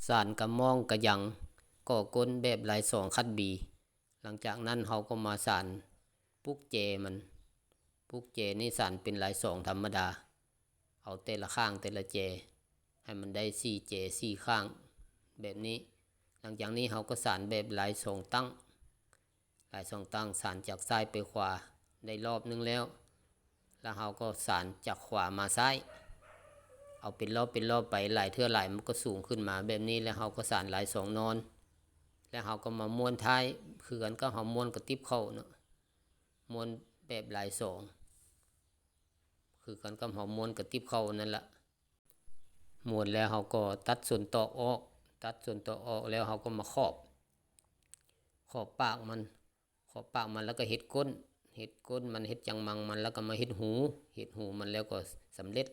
ສານກະໝ້ອງກະຍັງ ກໍ່ກົ້ນແບບລາຍສອງຂັດບີ. ຫຼັງຈາກນັ້ນເຮົາກໍມາສານປຸກແຈມັນ. ປຸກແຈນີ້ສານເປັນລາຍສອງທຳມະດາ. ເອົາແຕ່ລະຂ້າງແຕ່ລະແຈ ໃຫ້ມັນໄດ້ສີ່ແຈສີ່ຂ້າງແບບນີ້. ຫຼັງຈາກນີ້ເຮົາກໍສານແບບລາຍສອງຕັ້ງ. ລາຍສອງຕັ້ງ ສານຈາກຊ້າຍໄປຂວາໄດ້ລອບໜຶ່ງແລ້ວ ແລ້ວເຮົາກໍສານຈາກຂວາມາຊ້າຍ ເອົາເປັນລອບເປັນລອບໄປ. ຫຼາຍເທື່ອຫຼາຍມັນກໍສູງຂຶ້ນມາແບບນີ້ ແລ້ວເຮົາກໍສານລາຍສອງນອນ ແລ້ວເຮົາກໍມາມ້ວນທ້າຍ ຄືກັນກັບເຮົາມ້ວນກະຕິບເຂົ້າເນາະ ມ້ວນແບບລາຍສອງ ຄືກັນກັບເຮົາມ້ວນກະຕິບເຂົ້ານັ້ນລະ. ມ້ວນແລ້ວເຮົາກໍຕັດສ່ວນຕອກອອກ ຕັດສ່ວນຕອກອອກແລ້ວເຮົາກໍມາຂອບ ຂອບປາກມັນ ຂອບປາກມັນ ແລ້ວກໍເຮັດກົ້ນ ເຮັດກົ້ນມັນ ເຮັດຈັງມັງມັນ ແລ້ວກໍມາເຮັດຫູ ເຮັດຫູມັນແລ້ວກໍສຳເລັດ.